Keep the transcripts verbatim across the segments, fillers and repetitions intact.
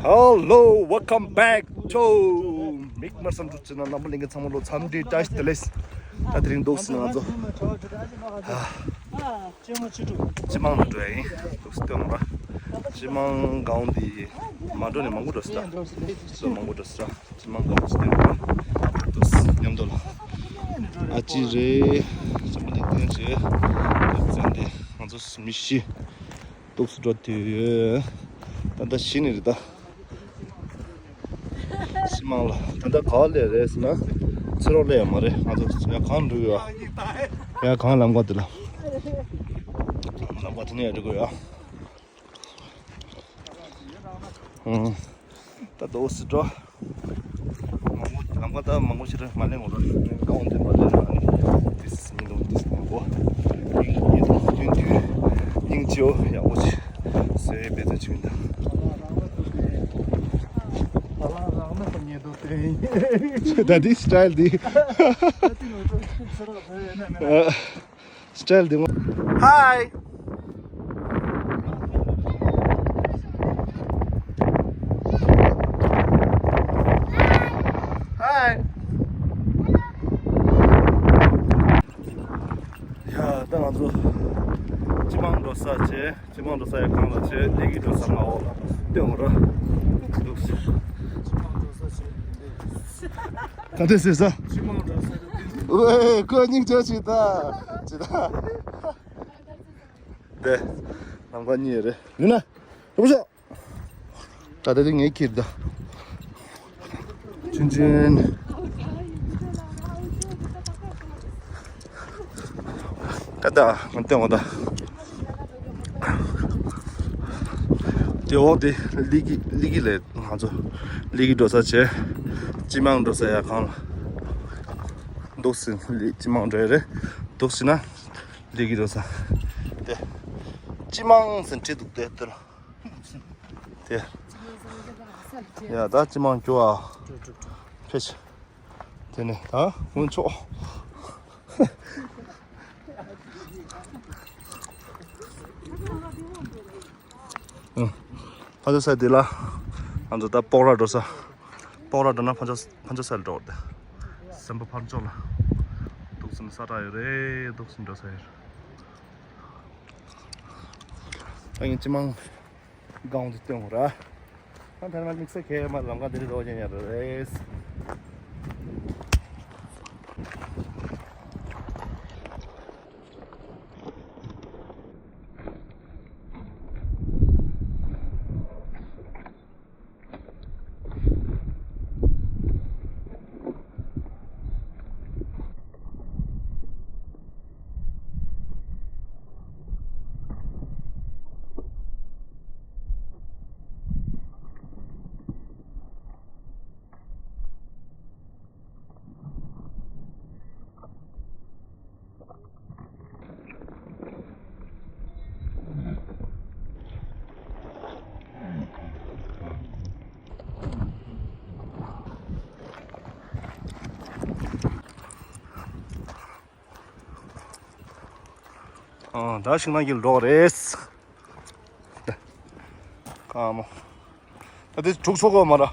Hello, welcome back to མིག་དམར་བསམ་འགྲུབ་ཅེ་ན་རྣམ་པ་ལྷན་རྒྱས་ཚང་མ་ལོ་འཚམས་འདྲི་བཀྲ་ཤིས་བདེ་ལེགས། ད་དེ་རིང་འདུག་སེ་ང་ཚོ་སྤྱི་དམངས་ལ་འགྲོ་ཡ་ཡིན། འདུག་སེ་སྟོན་པ། སྤྱི་དམངས་སྒང་འདི་མ་འགྲོ་ནས་མང་པོ་འགྲོ་སྲིད་ད། སོ་མང་པོ་འགྲོ་སྲིད་ར། སྤྱི་དམངས་སྒང་འདི་སྟོན་པ། འདུག་སེ་མཉམ་དུ་ལ། ཨ་ཅི་རེད། སྤྱི་དམངས་ལ་སྟོན་བྱེད། འདུག་སེ་འདི་ང་ཚོ་མི་བཞི། འདུག་སེ་འགྲོ་དུས་ཡོད། ད་ལྟ་གཞི་ནས་རེད་ད། སྤྱི་དམངས་ལ་ད་ལྟ་ག་པར་སླེབས་རེད་ཟེར་ན། ཚེ་རོགས་སླེབས་ཡོད་མ་རེད། ང་ཚོ་ཡར་གངས་འགྲོ་གི་ཡོད། ཡར་གངས་ལམ་ཁ་དེ་ལ། ལམ་ཁ་དེ་ནས་ཡར་འགྲོ་གི་ཡོད། ཨང་། ད་འདུག་སེ་འགྲོ། མང་པོ་ལམ་ཁ་ད་མང་པོ་ཞིག་རེད་མ་ལེན་གོ་ར། ཀའུན་ཏེ་མ་ལེན་ར་ནི། ཏིས་ཉིན་དུ་ཏིས་མང་པོ། སྙིང་ཉེ་དུ་སྟོན་དུས་སྙིང་རྗེ་བོ་ཡག་པོ་ཞིག་ཟེར་བའི་དཔེ་ཚོ་ཆུན་ད། ད་འདི་སི་ཊལ་འདི། སི་ཊལ་འདི་མ། Hi. Hi. ཡ་ད་ང་ཚོ་སྤྱི་དམངས་འགྲོ་ས་བྱས། སྤྱི་དམངས་འགྲོ་ས་ཡ་གང་ལ་བྱས། སླེ་གི་འགྲོ་ས་མ་འོ་སྟོན་ར། འདུག་སེ། ག་འདྲ་ཟེར་ས། ཝེ་ཁོ་སྙིང་རྗེ་ཆེ་ད། ཅི་ད། དེ་ནམ་མཁའ་གཉིས་རེད་ཡིན་ན། རུབ་ཤོག་ད་ལྟ་དེ་ངའི་ཁྱེར་ད། ཆུན་ཆུན། ད་ལྟ་ང་སྟོན་འོ་ད། དེ་འོག་དེ་ལི་གི་ལི་གི་ལས་ང་ཚོ་ལི་གི་འགྲོ་ས་བྱས། སྤྱི་དམངས་འགྲོ་ས་ཡ་གང་ལ། འདུག་སེ་ལི་སྤྱི་དམངས་འགྲོ་ཡ་རེད། འདུག་སེ་ན་ལི་གི་འགྲོ་ས། དེ་སྤྱི་དམངས་ཟེར་བྲིས་འདུག་དེ་དེ་ལ། དེ། ཡ་ད་སྤྱི་དམངས་སྐྱོ་བ། ཕེ་ཆ། དེ་ནས་ད་དཀོན་མཆོག་ཨ། ཕ་ཇོ་ས་དེ་ལ། ང་ཚོ་ད་སྤོག་ར་འགྲོ་ས། སྤོག་ར་འགྲོ་ན་ཕ་ཇོ་ཕ་ཇོ་ས་ལ་འགྲོ་དེ། སེམས་པ་ཕར་ཕྱོགས་ལ། འདུག་སེ་ས་ཁྲ་ཡོད་རེད། འདུག་སེ་འགྲོ་ས་ཡོད་རེད། ད་ངས་སྤྱི་དམངས་སྒང་དུ་སྟོན་དགོས་ར། ད་ཐ་ན་དམིགས་བསལ་ཁའི་མ་ལམ་ཁ་འདི་རིགས་རོགས་ཀྱང་ཡག་རེད། ཨ། ད་ཤིང་ནགས་དཀྱིལ་འགྲོ་རེད། ཨ་མོ། ད་དེ་དྲུག་ཆོག་གོ་མ་ར།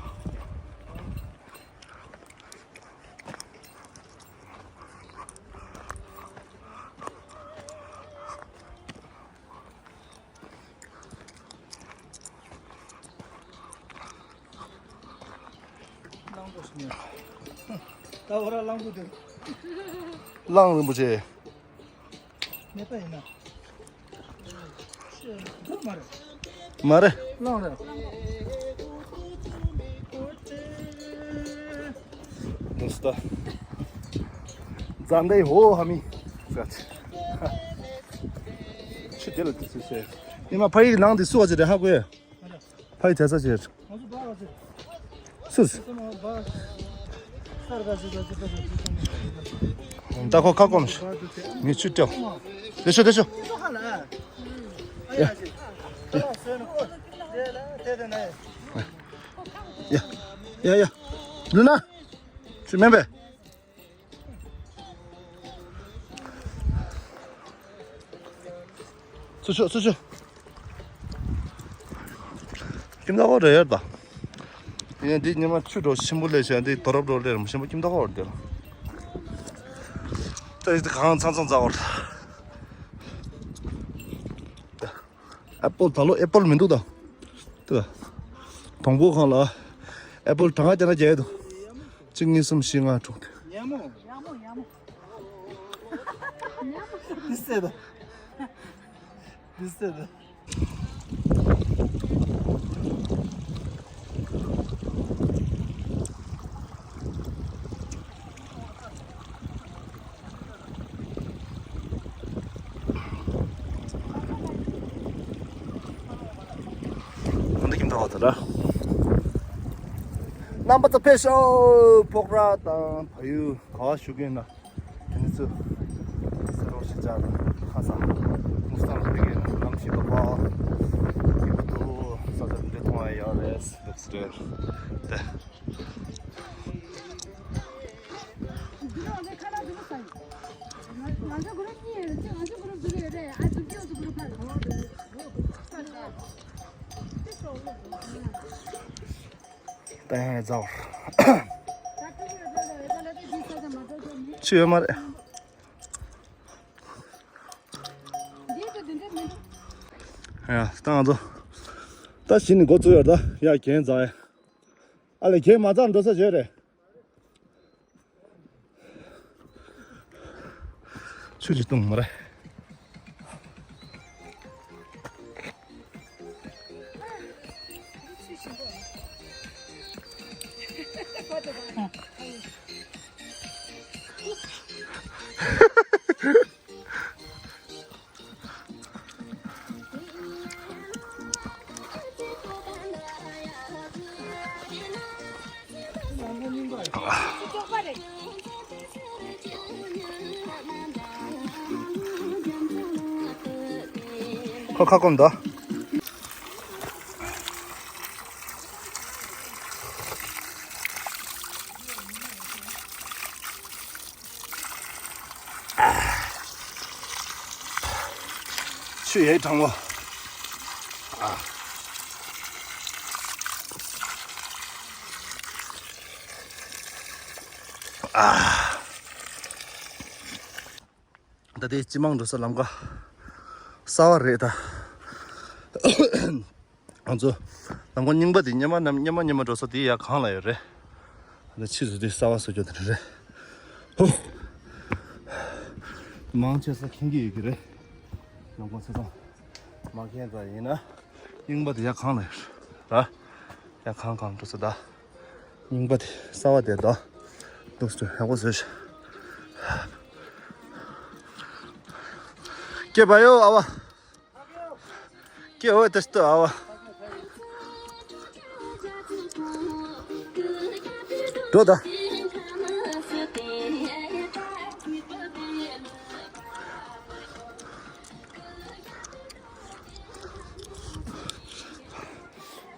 གླང་པོ་ཆེ། ད་འོ་ར་གླང་པོ་དེ། གླང་རིན་པོ་ཆེ། ནད་པ་ཡིན་ན། མ་རེད། མ་རེད། གླང་རེད། དོ་སྟ། ཛ་འདའི་ཧོ་ཧ་མི། ཆུ་དེ་ལ་དུས་ཚོད་ཟེར། ཉི་མ་ཕ་ཡིག་ནང་དེ་སུ་བ་ཅི་རེད་ཧ་གོ་ཡ། ཕ་ཡི་བྱ་ས་ཕྱིར། སུས། ད་ཁོ་ཁ་སྐོམ་ཤི། མི་ཆུ་སྤྲོ། དེ་ཤོ་དེ་ཤོ། ཡ་ཡ་ཡ། ལུ་ན། ཆུ་མེན་པས། སུ་ཆུ་སུ་ཆུ། ཁྱིམ་ཚང་གོ་རེ་ཡོད་པ། ཡང་འདི་ཉི་མ་ཆུ་འགྲོ་ཆེན་པོ་ལས་བྱས། འདི་དོ་རབ་འགྲོ་ལས་རམ་ཆེན་པོ་ཁྱིམ་ཐོག་ཁ་བར་འདི་ལ། ད་ཡིན་གང་ཚང་ཚང་འཛག་བར། ཨེ་པོལ་ད་ལོ་ཨེ་པོལ་མི་འདུག་ད། ད། དང་པོ་ཁང་ལ་ཨེ་པོལ་གྲངས་ཀ་རྒྱ་ན་རྒྱ་ཡོད་དོ། གཅིག་གཉིས་གསུམ་བཞི་ལྔ་དྲུག་དེ། ཡ་མོ། ཡ་མོ་ཡ་མོ། འདི་སེ་ད། འདི་སེ་ད། འདི་ཀྱིན་ཐོག་ད་ར། རྣམ་པ་ཚོ་ཕེབས་ཤོག་ཕོག་ར་དང་བལ་ཡུལ་ག་བ་བཞུགས་ཀྱིན་ན། དེ་ནི་ཚུ། སེ་རོ་ཤི་ཅག་ཁ་ས། མུ་སྟངས་ལ་ཕེབས་ཀྱིན་ན་ནམ་ཞིག་ལ་པ། ཡིན་པ་འདུག་ས་ཆ་འདི་འདྲ་མཐོང་ཡ་ཡོད་རེད། ལུགས་སུ་རེད། དེ། ད་ཡང་རྫ་བར། ཆུ་ཡོད་མ་རེད། ཡ་ད་ང་ཚོ། ད་གཞི་ནས་འགོ་བཙུགས་ཡོད་ད། ཡ་གྱེན་འཛེགས་ཡ། ཨ་ལས་གྱེན་མ་འཛེགས་འགྲོ་ས་བྱོས་རེད། ཆུ་ལི་བཏུང་མ་རེད། ཁོ་ཁ་སྐོམ་དོ། ཆུ་ཡས་གྲང་མོ། ཨ། ཨ། ད་ལྟའི་སྤྱི་དམངས་འགྲོ་ས་ལམ་ཁ་གསར་བ་རེད་ད། ང་ཚོ་ལམ་ཁ་རྙིང་པ་དེ་སྙེ་མ་རྙེ་མ་སྙེ་མ་འགྲོ་ས་དེ་ཡ་གང་ལ་ཡོད་རེད། ད་ཕྱིས་སུ་དེ་གསར་བ་བཟོ་རྒྱུ་དེ་རེད། ཧོ། མང་ཆེ་ས་མཁྱེན་གྱི་ཡོད་ཀྱི་རེད། ལམ་ཁ་ཆ་ཚང་མ་མཁྱེན་ཙང་ཡིན་ན། རྙིང་པ་དེ་ཡ་གང་ལ་ཡོད་རེད། ཡ་གང་གང་འགྲོ་ས་ད། རྙིང་པ་དེ་གསར་བ་དེ་དང་། འདུག་སེ་ཧ་གོ་བཟོས་ཤག་སྐྱེ་བ་ཡོ་ཨ་བ། སྐྱེ་བ་དེ་ལྟ་ཨ་བ། འགྲོ་ད།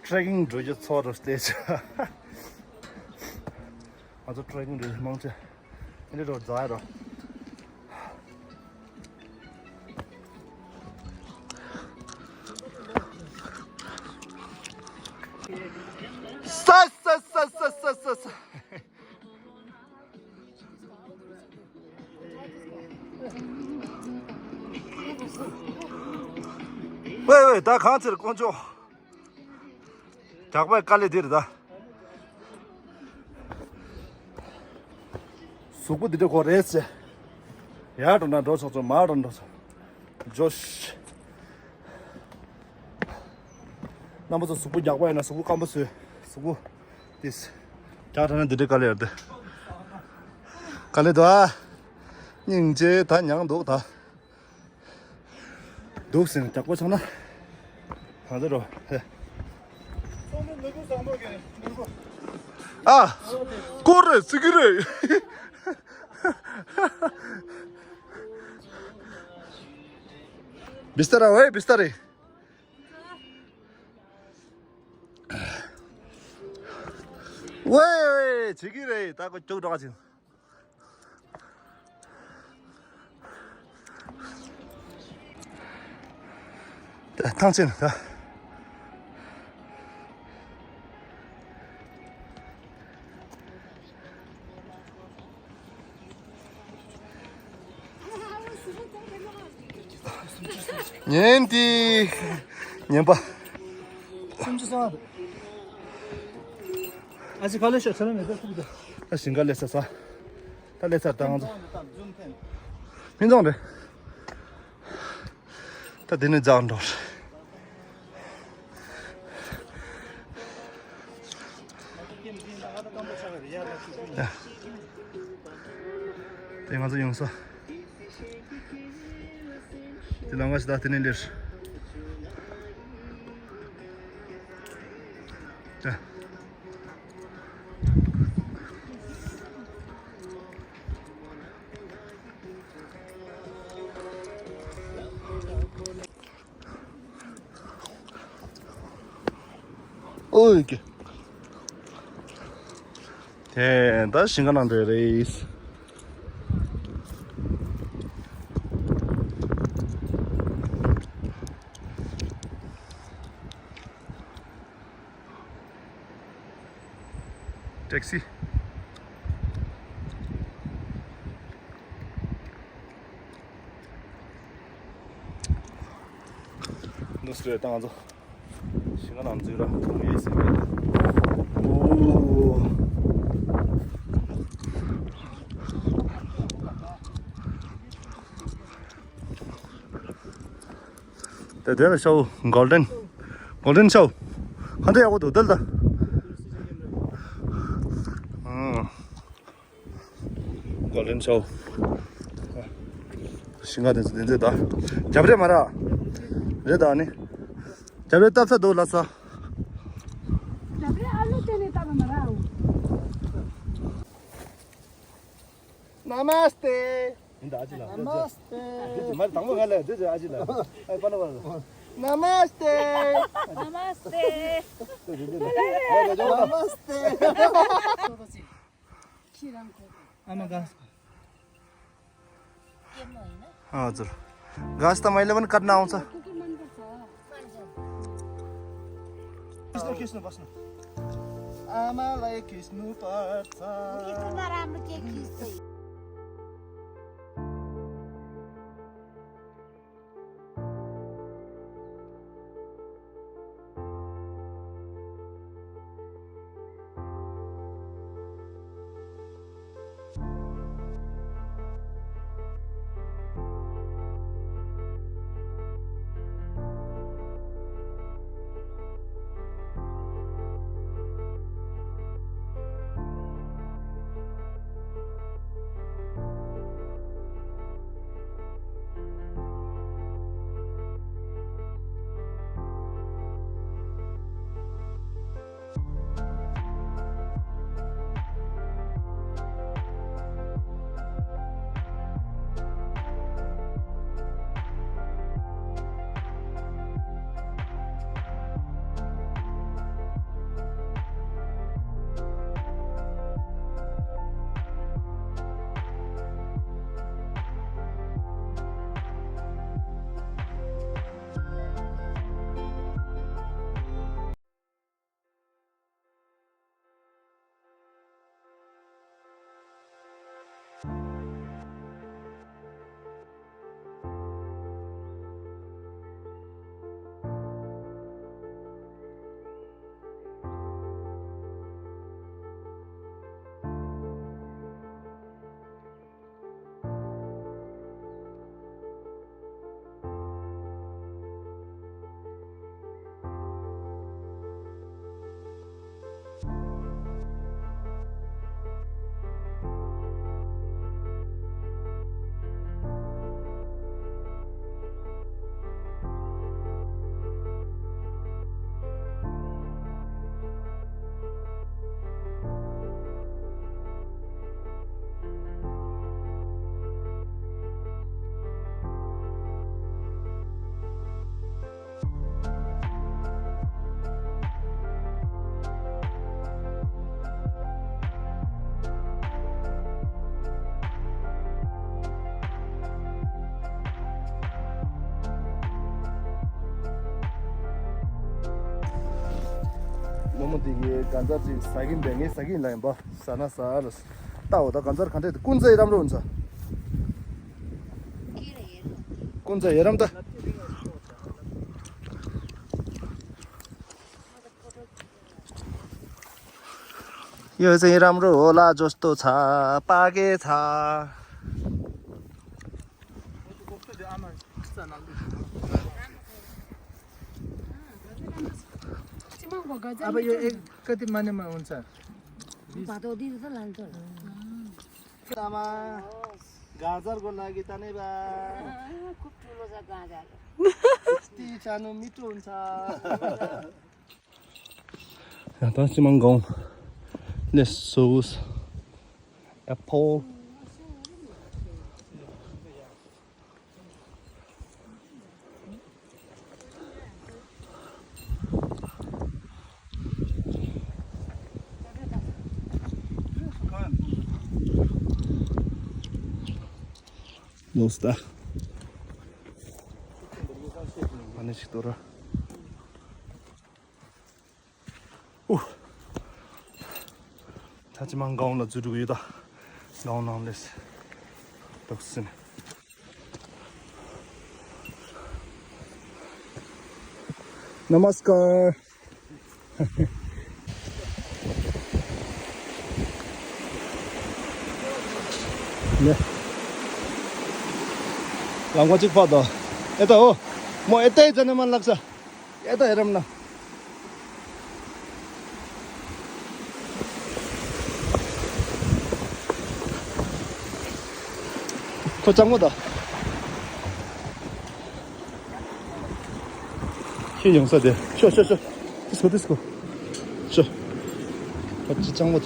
ཊྲེ་ཀིང་འགྲོ་རྒྱུ་ཚོགས་རུ་བལྟས་ཆ། ང་ཚོ་ཊྲེ་ཀིང་འགྲོ་རྒྱུ་མང་ཆེ་འདི་རུ་འཛེགས་རོ། ས་ས་ས། ཝེ་ཝེ་ད་གང་ཚེར་དཀོན་མཆོག་རྒྱག་པའི་དཀའ་ལས་འདིར་ད། གཟུགས་པོ་འདི་འདྲ་གོ་རེད་ཟེར། ཡར་འགྲོ་ན་འགྲོ་ཆོག་ཆོག་མར་འགྲོ་ན་འགྲོ་ཆོག་ཇོ་ཤི། རྣམ་པ་ཚོ་གཟུགས་པོ་རྒྱགས་པ་ཡིན་ན་གཟུགས་པོ་སྐམ་པོ་བཟོས། གཟུགས་པོ་ཏིས་རྒྱགས་དྲགས་ན་འདི་འདྲའི་དཀའ་ལས་ཡོད་དེ། དཀའ་ལས་འདུག་ཨ། སྙིང་རྗེ་ད་མྱངས་འདུག་ད། འདུག་ཟེར་ན་རྒྱགས་པ་ཆགས་ན། ང་ཚོ་འགྲོ་ཧེ། ཨ། སྐོར་རེད་ཟེར་གི་རེད། བི་སྟ་ར་ཝེ་བི་སྟ་རེ། ཝེ་ཝེ་བྱེད་ཀྱི་རེད། ད་ཁོ་སྐྱུག་བྲོ་ཅིང་། ཐང་ཆེན་ད། ཉན་ཏེ། ཉན་པ། སུམ་ཅུ་སོང་། ཨ་ཅེ་ག་ལེ་ཤ་ཆ་ལ་མེད་ད་ཐུག་ད། ད་ཞིང་ཁ་ལས་ས་ས། ད་ལས་ས་ད་ང་ཚོ། མི་འདང་རེད། ད་དེ་ནས་རྫོགས་འགྲོ། དེ་ང་ཚོ་ཡོང་ས། དེ་ལམ་ཁ་ཞིག་ད་དེ་ནས་ལེར། ད། ཨོ་ཀེ། དེ་ད་ཞིང་ཁ་ནང་འདྲ་རེད། ཊེག་སི། ནུས་རེད་ད་ང་ཚོ། ཞིང་ཁ་ནང་འཛུལ་ར་གཏོང་ཡས་ཟེར་གི། ཨོ། དེ་དེ་ལ་ཤའོ། གོལ་ཌེན། གོལ་ཌེན་ཤའོ། ཧ་འདྲ་ཡག་པོ་འདུག་དེ་ལ་ད། ཨང་། གོལ་ཌེན་ཤའོ། ཤིང་ཁ་དེ་ཚོ་དེ་ཚོ་ད། རྒྱབ་རེད་མ་ར། རེད་ད་ནི། རྒྱབ་རེད་སྟབས་ཚ་འདུག་ལ་ས། རྒྱབ་རེད་ཨ་ལོ་དེ་ནས་ལྟ་བ་མ་ར། ནམ་སྟེ། ཡིན་ད་ཨ་ཅེ་ལགས། ནམ་སྟེ། དེ་ཅི་མར་དང་པོ་ང་ལ་དེ་ཅི་ཨ་ཅེ་ལགས། ཨ་པ་ན་པ་ན། ནམ་སྟེ། ནམ་སྟེ། དེ་ཅི་དེ་ཅི། ནམ་སྟེ། ཁྱེད་རང་གོ། ཨ་མ་ག། ཨ་ཙི། ག་སྟ་མ་ཨི་ལེ་ཝན་ཀར་ན་འོང་ས། རྨོ་མོ་དེ་གའི་ག་ཚར་ཅིག་ཟ་གིན་པས། ངས་ཟ་གིན་ལ་ཡིན་པ། ཟ་ན་ཟ་ལ། ལྟ་འོ་ད་ག་ཚར་ག་འདྲས་དེ་ཀུན་རྫ་ཡི་རམ་རོ་ཡིན་ས། ཀུན་རྫ་ཡི་རམ་ད། यो चाहिँ राम्रो होला जस्तो छ, पाके छ। अब यो एक कति मानेमा हुन्छ? भात दिएर त लान्छ होला। आमा, गाजरको लागि तानेबा। खुब ठुलो छ गाजर। यति सानो मिठो हुन्छ। यहाँ त चिमाङ गाउँ। Let's choose apple. Lost. Ani siktora. Uh. ད་ཅི་མང་སྒང་ལ་འཛུལ་འགྲོ་གི་ཡོད་ད། སྒང་ནང་ལས། ཏོག་སིན། Namaskar. ནེ། ལང་ཀོ་གཅིག་ཕ་དོ། ཨེ་ད་ཨོ། མོ་ཨེ་ད་ཨེ་ཙ་ན་མ་ལགས་ས། ཨེ་ད་ཨེ་རམ་ན། ཁོ་ཅང་མོ་ད། ཁྱི་ཡོང་ས་དེ། ཤོ་ཤོ་ཤོ། ཏིས་ཀོ་ཏིས་ཀོ། ཤོ། ཁོ་ཅི་ཅང་མོ་ད།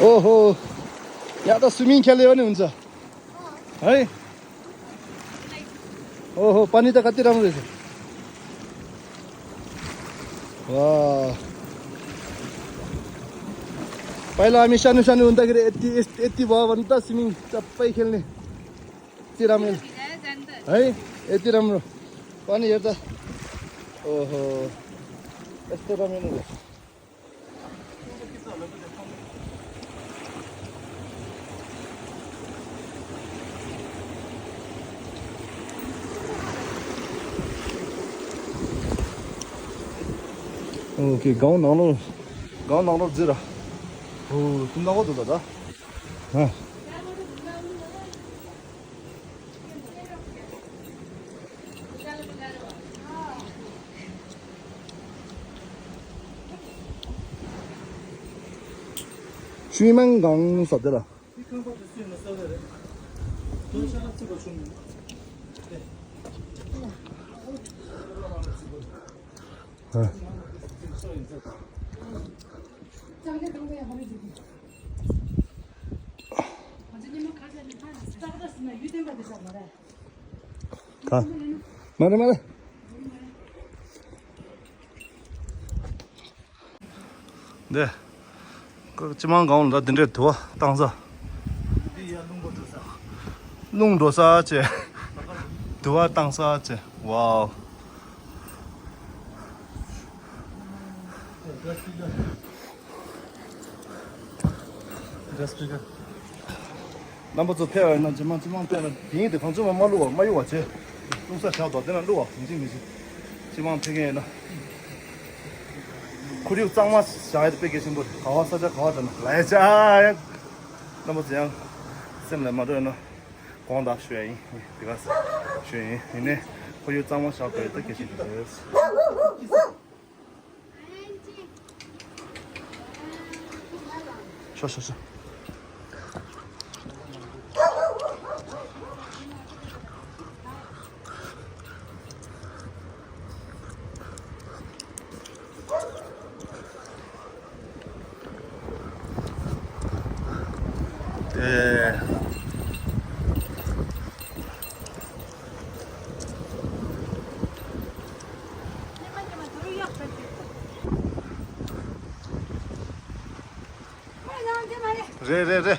ཨོ་ཧོ། ཡ་ད་སུ་མིང་ཁྱེར་ལེ་ཡོད་ནི་ཡིན་ས། ཨེ། ཨོ་ཧོ། པ་ནི་ད་ག་ཏི་རམ་རེད། ཝ། པའི་ལ་མི་ཤ་ནུ་ཤ་ནུ་འདའ་གི་རེད། ཨེ་ཏི་ཨེ་ཏི་ཨེ་ཏི་བ་བ་ནི་ད་སི་མིང་ད་པའི་ཁེལ་ནི། ཏི་རམ་ཡིན། ཨེ། ཨེ་ཏི་རམ་རོ། པ་ནི་ཡར་ད། ཨོ་ཧོ། ཨེ་ཏི་རམ་ཡིན་ནི་རེད། ཨོ་ཁེ། སྒང་ནང་ལོགས། སྒང་ནང་ལོགས་འཛུལ་ར། ཨོ་ཏུ་ནག་པོ་འདུག་ད་ད། ཧ། ཤུལ་མང་སྒང་ཟེར་དེ་ལ། ཨ། ད། མ་རེད་མ་རེད། འདི། ཀ་ཅི་མང་གང་ལ་འདི་འདྲའི་དུ་བ་བཏང་ས། རླུང་འགྲོ་ས་བྱས། དུ་བ་བཏང་ས་བྱས། ཝའོ། རྣམ་པ་ཚོ་ཕེབས་པ་ཡིན་ན་ཇེ་མང་ཇེ་མང་ཕེབས་ན་དེ་ཡིན་དེ་གང་བྱུང་བ་མ་བླུགས་པ་མ་གཡུག་པ་བྱས། བླུགས་ས་བཞག་དོ་དེ་ན་བླུགས་པ་ཡིན་གཅིག་མིན་གཅིག་ཇེ་མང་ཕེབས་མཁན་ཡིན་ན། ཁོར་ཡུག་གཙང་མ་བཞག་ཡ་དེ་དཔེ་གལ་ཆེན་པོ་རེད། ག་བ་ས་ཆ་ག་བ་འགྲོ་ན་ལ་ཡ་ཅག་ཡ། རྣམ་པ་ཚོ་ཡང་སེམས་ལ་མ་འགྲོ་ཡ་ན་དགོངས་དག་ཞུ་ཡ་ཡིན། དེ་ག་ས་ཞུ་ཡ་ཡིན། ཡིན་ནའི་ཁོར་ཡུག་གཙང་མ་བཞག་དགོས་ཡ་དེ་གལ་ཆེན་པོ་རེད། ཤོ་ཤོ་ཤོ། དེ། རེད་རེད་རེད།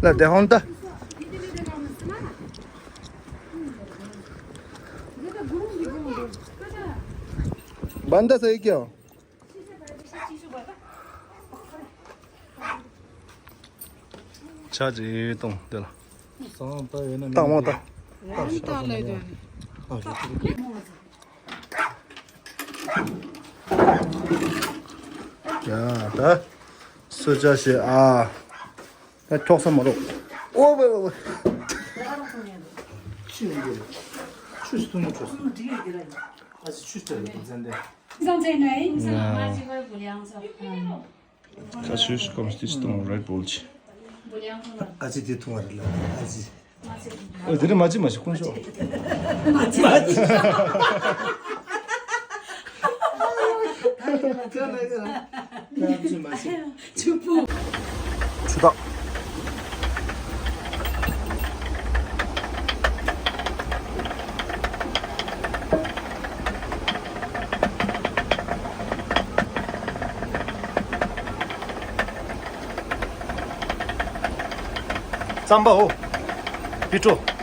ལ་དེ་ཧོན་ད། བན་ད་ས་ཡི་ཀྱོ། ཆ་ཅིག་གཏོང་དེ་ལ། སང་ད་ཡོད་ན་ཏག་མོ་ཏག་ཨ་ནི་ཏག་ལས་དོན་ནི། ཨ་ཞོ་ཅིག་ཡ་ད། སོ་ཅག་ཞེ་ཨ། ད་འཁྱོག་ས་མ་རོགས། ཨོ་ཝེ་ཝེ་ཝེ། ཆུ་ཡོང་གི་རེད། ཆུ་ཞིག་འཐུང་ཡོང་ཆོག་སོང་། ཨ་ཙི་ཆུ་སྟེར་རེད་འཛན་དེ། ཁ་ཤུ་ཤུ་ཀམ་སྟིས་ཏོང་རེད་བོལ་ཆི། ཨ་ཙི་དེ་འཐུང་བ་རེད་ལ་ཨ་ཙི། ཨོ་དེ་རིང་མ་ཅི་མ་ཤི་ཁོང་ཤོག་མ་ཅི། ཆུ་བདག་རྩམ་པ་འོ། པི་ཀྲོ།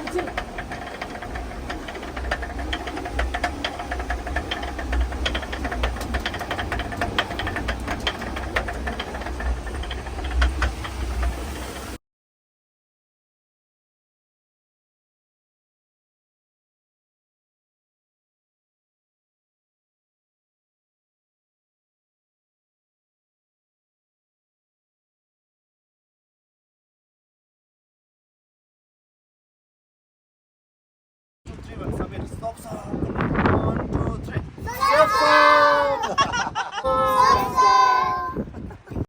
Stop, stop. One, two, three. Stop, stop.